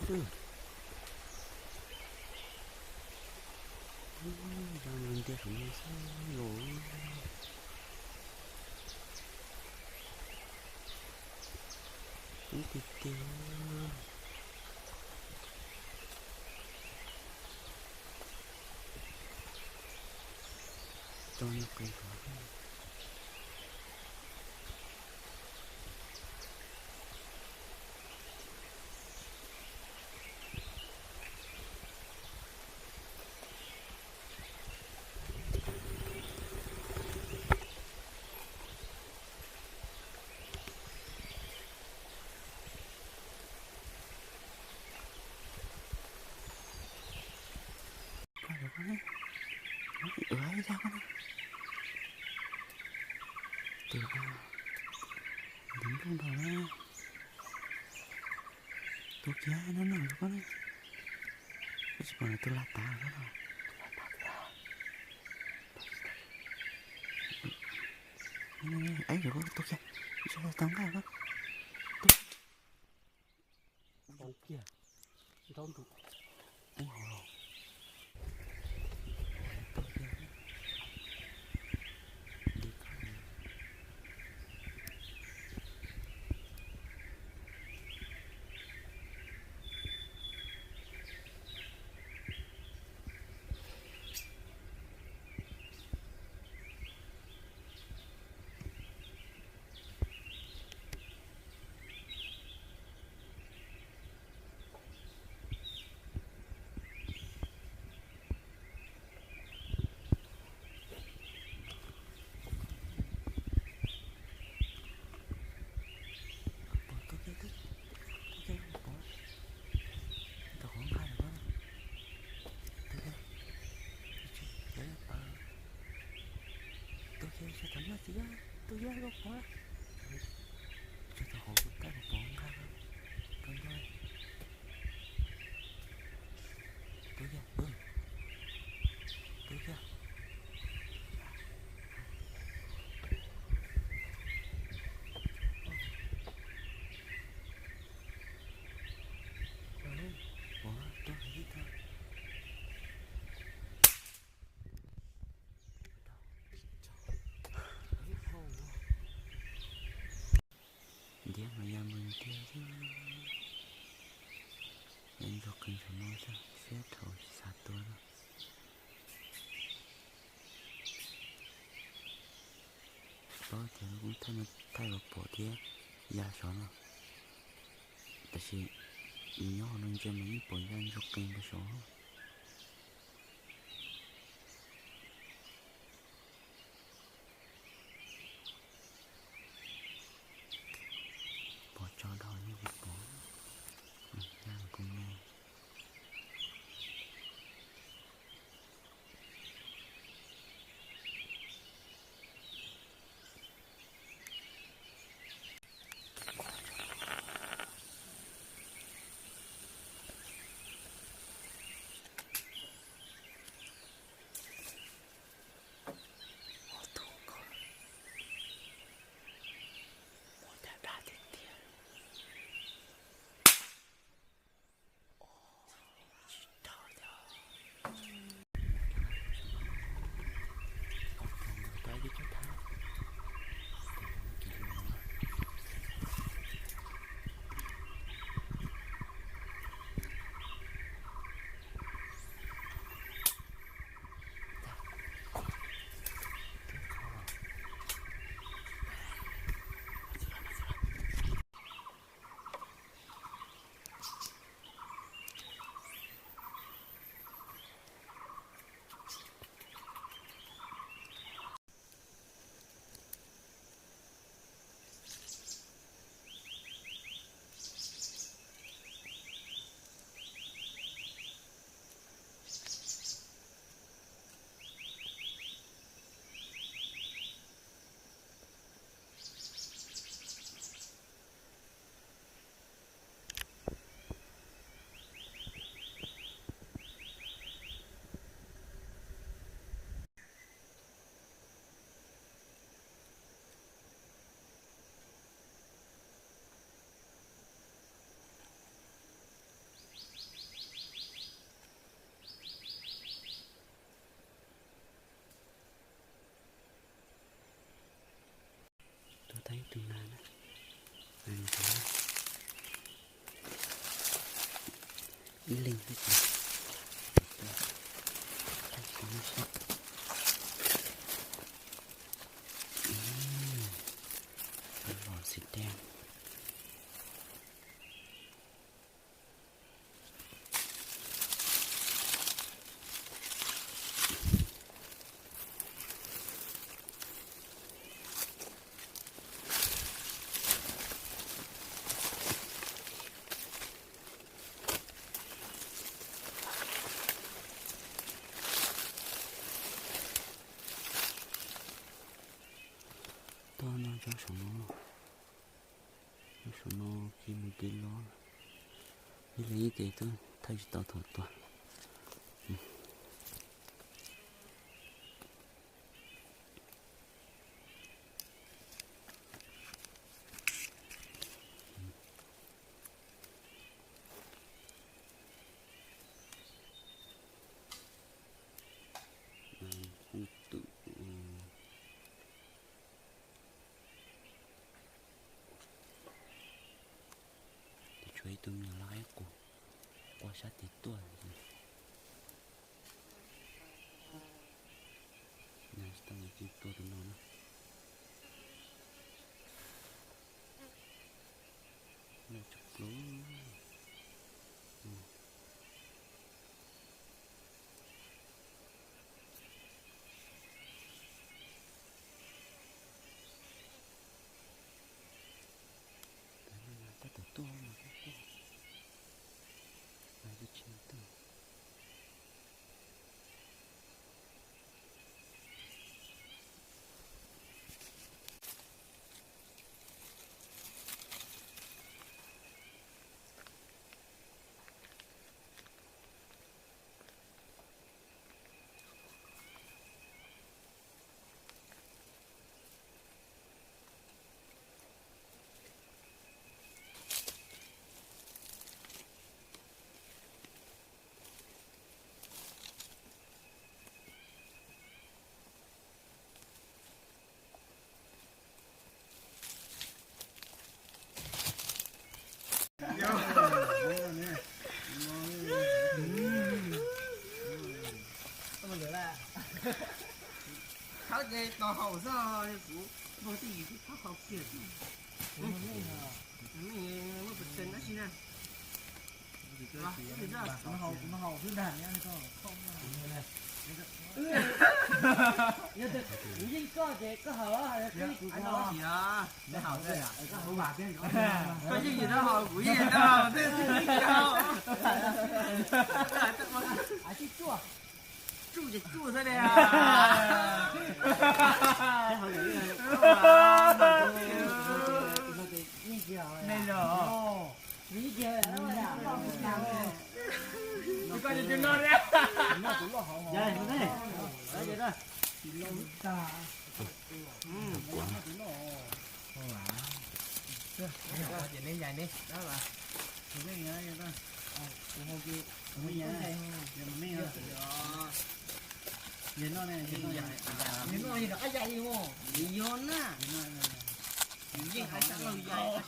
Ub, ya mus ntiag saum no xwb los. Ub, tiag tiag. Tso nyuag qe saud. Tus nti nplooj nrog na. Tus kiag no no, koj tsis pom tus lag tas no. Ib, tau nqaj. Pom, tuaj kiag, tuaj kiag, pom. Tau hauv nqaj lawm. Tuaj kiag, tuaj kiag, tsis tau nyiaj txiv, tuaj kiag koj pom. Tsis tau hauv tus kab koj pom nqaj. Tuaj kiag, tuaj kiag. Ua, tuaj ib tug. Ntiav mas ya mus ntiag xwb. Ya ntsuag qees saum no xwb, siab dhau tsis xav tua na. Paub tias lub koob thaij no thaij los pom thiab ya saud no, tab sis yus nyob hauv no ntsia mas yeej pom ya ntsuag qees rau saud. Pom tso dhau yeej pom, ya kuv me. Tus nas na, ib leeg xwb ces, los xim dej. Toj no tso saum no, tso saum no, kev mus kev los, ib leeg ib tes twb thaij tsis tau thaum tuag. Qoob twm, tshuav ib tug me nyuam loj ib qus, qua sab tid tuaj. Tsis tau tus no na. Loj tshaj plaws. Tab tom tuaj mas, tuaj, mas twb tsis tuaj. Khawb ces tos haus xwb, kuv npog twj ywm twb khawb haus kiag xwb. Muaj pes tsawg dab tsi na? Kuv yeej koj ces koj haus, kuv no haus, koj yeej yim no haus, kuv yeej yim no haus, twb tsis haus. Tsuj ces tsuj xwb li. Nej los. Tus ko ces tus no thiab. Ces nej yais ne. Yog na. Yeej hais txog laug yais.